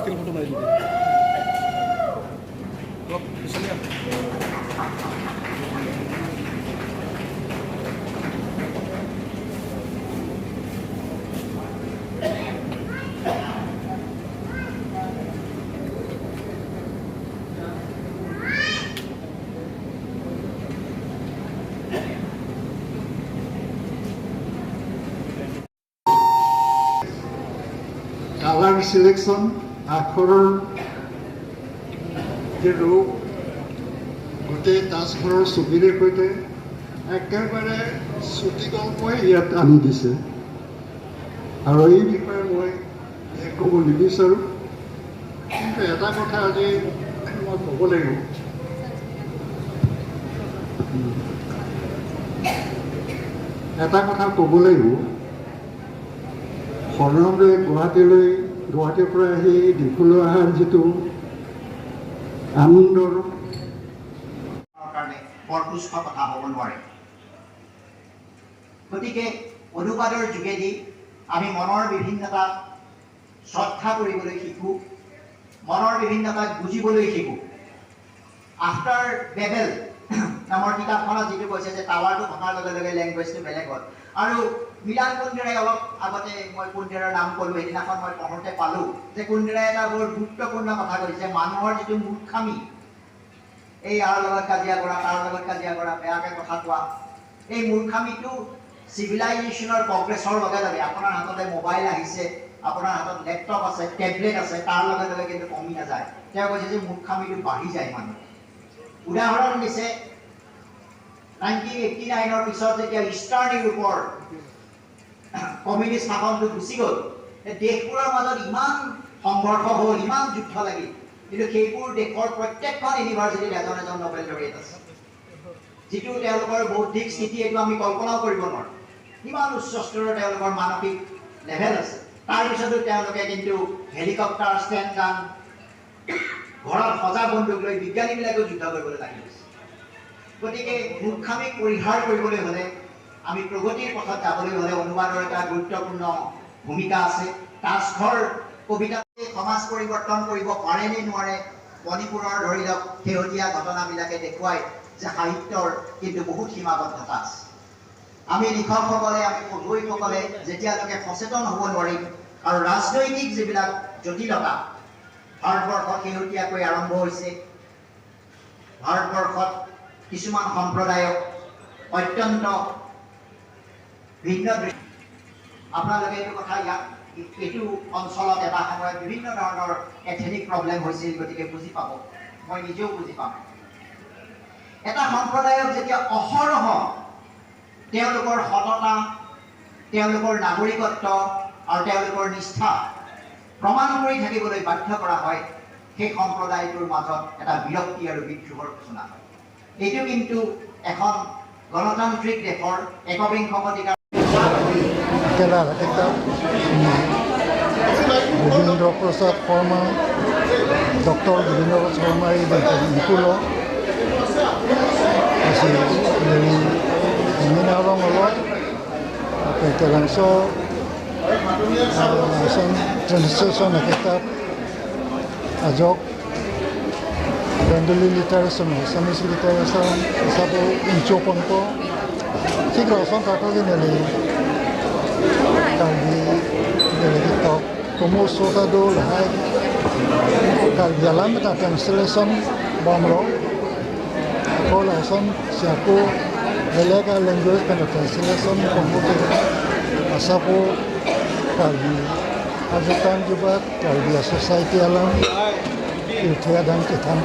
Still photo মাৰি দিবি অলপ পিছলৈ আহ। কালাৰ চিলেকশ্যন, আখৰৰ যে ৰূপ, গোটেই তাজঘৰৰ ছবিৰে সৈতে একেবাৰে চুটি গল্পই ইয়াত আনি দিছে। আৰু এই বিষয়ে মই ক'ব নিবিচাৰোঁ, কিন্তু এটা কথা আজি মই ক'ব লাগিব। এটা কথা ক'ব লাগিব, সৰ্ণৱে গুৱাহাটীলৈ, গুৱাহাটীৰ পৰা আহি ডিফুলৈ অহাৰ যিটো আনন্দৰ কাৰণে বৰ তুচ্ছ কথা হ'ব নোৱাৰে। গতিকে অনুবাদৰ যোগেদি আমি মনৰ বিভিন্নতাক শ্ৰদ্ধা কৰিবলৈ শিকোঁ, মনৰ বিভিন্নতাক বুজিবলৈ শিকোঁ। আফটাৰ বেবেল নামৰ কিতাপখনত যিটো কৈছে যে টাৱাৰটো ভঙাৰ লগে লগে লেংগুৱেজটো বেলেগ হ'ল। আৰু মিলান কুন্দেৰাই, অলপ আগতে মই কুন্দেৰাৰ নাম ক'লোঁ, সেইদিনাখন মই পঢ়োঁতে পালোঁ যে কুন্দেৰাই এটা বৰ গুৰুত্বপূৰ্ণ কথা কৈছে, মানুহৰ যিটো মূৰ্খামি, এই ইয়াৰ লগত কাজিয়া কৰা, তাৰ লগত কাজিয়া কৰা, বেয়াকৈ কথা কোৱা, এই মূৰ্খামিটো চিভিলাইজেশ্যনৰ প্ৰগ্ৰেছৰ লগে লগে, আপোনাৰ হাততে মোবাইল আহিছে, আপোনাৰ হাতত লেপটপ আছে, টেবলেট আছে, তাৰ লগে লগে কিন্তু কমি নাযায়। তেওঁ কৈছে যে মূৰ্খামিটো বাঢ়ি যায় মানুহ। উদাহৰণ দিছে, 1989ৰ পিছত যেতিয়া ইষ্টাৰ্ণ ইউৰোপৰ কমিউনিষ্ট শাসনটো গুচি গ'ল, দেশবোৰৰ মাজত ইমান সংঘৰ্ষ হ'ল, ইমান যুদ্ধ লাগিল, কিন্তু সেইবোৰ দেশৰ প্ৰত্যেকখন ইউনিভাৰ্চিটিত এজন এজন নবেল লৰিয়েট আছে। যিটো তেওঁলোকৰ বৌদ্ধিক স্থিতি, এইটো আমি কল্পনাও কৰিব নোৱাৰোঁ। ইমান উচ্চ স্তৰৰ তেওঁলোকৰ মানসিক লেভেল আছে, তাৰপিছতো তেওঁলোকে কিন্তু হেলিকপ্টাৰ, ষ্টেণ্ড গান, ঘৰত সজা বন্দুক লৈ বিজ্ঞানীবিলাকেও যুদ্ধ কৰিবলৈ লাগি গৈছে। গতিকে মূৰ্খামিক পৰিহাৰ কৰিবলৈ হ'লে, আমি প্ৰগতিৰ পথত যাবলৈ হ'লে অনুবাদৰ এটা গুৰুত্বপূৰ্ণ ভূমিকা আছে। তাজঘৰ কবিতাতে সমাজ পৰিৱৰ্তন কৰিব পাৰে নে নোৱাৰে, মণিপুৰৰ ধৰি লওক শেহতীয়া ঘটনাবিলাকে দেখুৱাই যে সাহিত্যৰ কিন্তু বহুত সীমাবদ্ধতা আছে। আমি লিখকসকলে, আমি পঢ়ুৱৈসকলে যেতিয়ালৈকে সচেতন হ'ব নোৱাৰিম, আৰু ৰাজনৈতিক যিবিলাক জটিলতা ভাৰতবৰ্ষত শেহতীয়াকৈ আৰম্ভ হৈছে, ভাৰতবৰ্ষত কিছুমান সম্প্ৰদায়ক অত্যন্ত ভিন্ন দৃষ্টি, আপোনালোকে এইটো কথা ইয়াত এইটো অঞ্চলত এটা সময়ত বিভিন্ন ধৰণৰ এথেনিক প্ৰব্লেম হৈছিল, গতিকে বুজি পাব, মই নিজেও বুজি পাম। এটা সম্প্ৰদায়ক যেতিয়া অহৰহ তেওঁলোকৰ সততা, তেওঁলোকৰ নাগৰিকত্ব আৰু তেওঁলোকৰ নিষ্ঠা প্ৰমাণ কৰি থাকিবলৈ বাধ্য কৰা হয়, সেই সম্প্ৰদায়টোৰ মাজত এটা বিৰক্তি আৰু বিদ্ৰোহৰ সূচনা হয়। এইটো কিন্তু এখন গণতান্ত্ৰিক দেশৰ একবিংশ শতিকাৰ কিতাপ গোবিন্দ প্ৰসাদ শৰ্মা, ডক্টৰ গোবিন্দ প্ৰসাদ শৰ্মাৰ এই Nikul kasi dari minarong ulo so translation na kitab ajok Bengali literature, Assamese literature হিচাপে ইঞ্চোপন্ত ঠিক রসন কাকলি নেলি Karbi kitab komo sota do lahai karbi alam ta translation bomro ko lason siaku belega language kana translation komo asapo karbi ajutan juba karbi society alam ইউথিয়া দাম কেথান